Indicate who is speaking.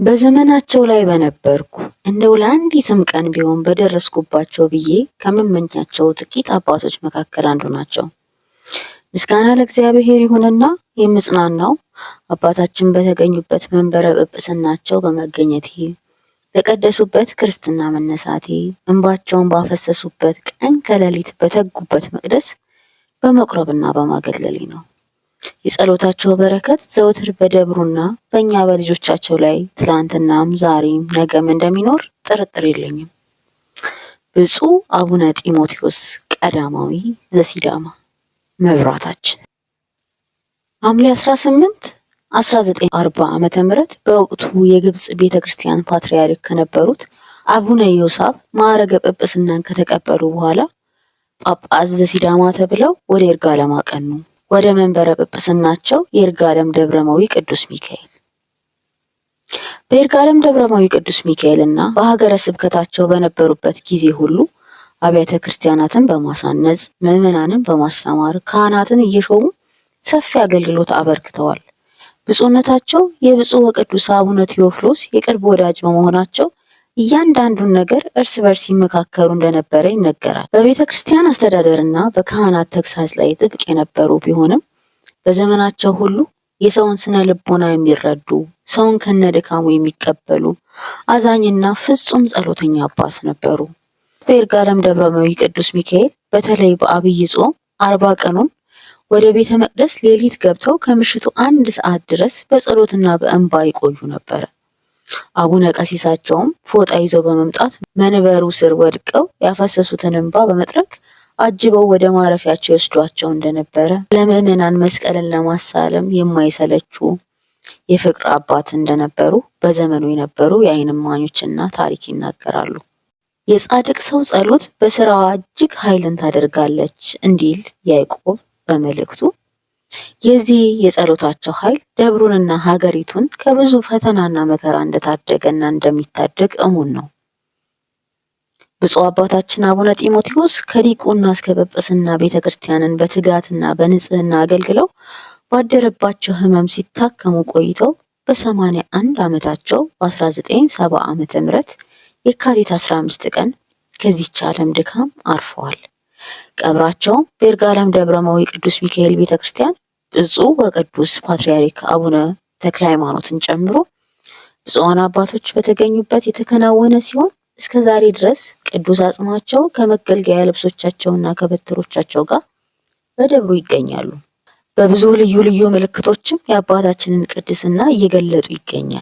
Speaker 1: በዘመናቸው ላይ በነበርኩ እንደው ለአንዲትም ቀን ቢሆን በደረስኩባቸው ብዬ ከምመኛቸው ጥቂት አባቶች መካከል አንዱ ናቸው። ምስጋና ለእግዚአብሔር ይሁንና የምጽናናው አባታችን በተገኙበት መንበረ ጵጵስናቸው በመገኘቴ፣ በቀደሱበት ክርስትና መነሳቴ፣ እንባቸውን ባፈሰሱበት ቀን ከሌሊት በተጉበት መቅደስ በመቁረብና በማገልገሌ ነው። የጸሎታቸው በረከት ዘወትር በደብሩና በእኛ በልጆቻቸው ላይ ትላንትናም ዛሬም ነገም እንደሚኖር ጥርጥር የለኝም። ብፁዕ አቡነ ጢሞቴዎስ ቀዳማዊ ዘሲዳማ መብራታችን። ሐምሌ 18 1940 ዓ.ም በወቅቱ የግብጽ ቤተ ክርስቲያን ፓትርያርክ ከነበሩት አቡነ ዮሳብ ማዕረገ ጵጵስናን ከተቀበሉ በኋላ ጳጳስ ዘሲዳማ ተብለው ወደ ይርጋለም አቀኑ። ወደ መንበረ ጵጵስናቸው የይርጋለም ደብረመዊ ቅዱስ ሚካኤል። በይርጋለም ደብረመዊ ቅዱስ ሚካኤል እና በሀገረ ስብከታቸው በነበሩበት ጊዜ ሁሉ አብያተ ክርስቲያናትን በማሳነጽ፣ ምዕመናንን በማስተማር፣ ካህናትን እየሾሙ ሰፊ አገልግሎት አበርክተዋል። ብፁዕነታቸው የብፁዕ ወቅዱስ አቡነ ቴዎፍሎስ የቅርብ ወዳጅ በመሆናቸው እያንዳንዱን ነገር እርስ በርስ ይመካከሩ እንደነበረ ይነገራል። በቤተ ክርስቲያን አስተዳደርና በካህናት ተግሳጽ ላይ ጥብቅ የነበሩ ቢሆንም በዘመናቸው ሁሉ የሰውን ስነ ልቦና የሚረዱ፣ ሰውን ከነድካሙ የሚቀበሉ አዛኝና ፍጹም ጸሎተኛ አባት ነበሩ። በይርጋለም ደብረመዊ ቅዱስ ሚካኤል በተለይ በአብይ ጾም 40 ቀኑን ወደ ቤተ መቅደስ ሌሊት ገብተው ከምሽቱ 1 ሰዓት ድረስ በጸሎትና በእንባ ይቆዩ ነበር። አቡነ ቀሲሳቸውም ፎጣ ይዘው በመምጣት መንበሩ ስር ወድቀው ያፈሰሱትን እንባ በመጥረግ አጅበው ወደ ማረፊያቸው ይወስዷቸው እንደነበረ፣ ለምዕመናን መስቀልን ለማሳለም የማይሰለቹ የፍቅር አባት እንደነበሩ በዘመኑ የነበሩ የዓይን እማኞችና ታሪክ ይናገራሉ። የጻድቅ ሰው ጸሎት በስራዋ እጅግ ኃይልን ታደርጋለች እንዲል ያዕቆብ በመልእክቱ፣ የዚህ የጸሎታቸው ኃይል ደብሩንና ሀገሪቱን ከብዙ ፈተናና መከራ እንደታደገና እንደሚታደግ እሙን ነው። ብፁዕ አባታችን አቡነ ጢሞቴዎስ ከዲቁና እስከ ጵጵስና ቤተ ክርስቲያንን በትጋትና በንጽህና አገልግለው ባደረባቸው ሕመም ሲታከሙ ቆይተው በ81 ዓመታቸው በ1970 ዓመተ ምህረት የካቲት 15 ቀን ከዚህች ዓለም ድካም አርፈዋል። ቀብራቸውም በይርጋለም ደብረመዊ ቅዱስ ሚካኤል ቤተ ክርስቲያን ብፁዕ ወቅዱስ ፓትርያርክ አቡነ ተክለ ሃይማኖትን ጨምሮ ብፁዓን አባቶች በተገኙበት የተከናወነ ሲሆን እስከ ዛሬ ድረስ ቅዱስ አጽማቸው ከመገልገያ ልብሶቻቸውና ከበትሮቻቸው ጋር በደብሩ ይገኛሉ። በብዙ ልዩ ልዩ ምልክቶችም የአባታችንን ቅድስና እየገለጡ ይገኛል።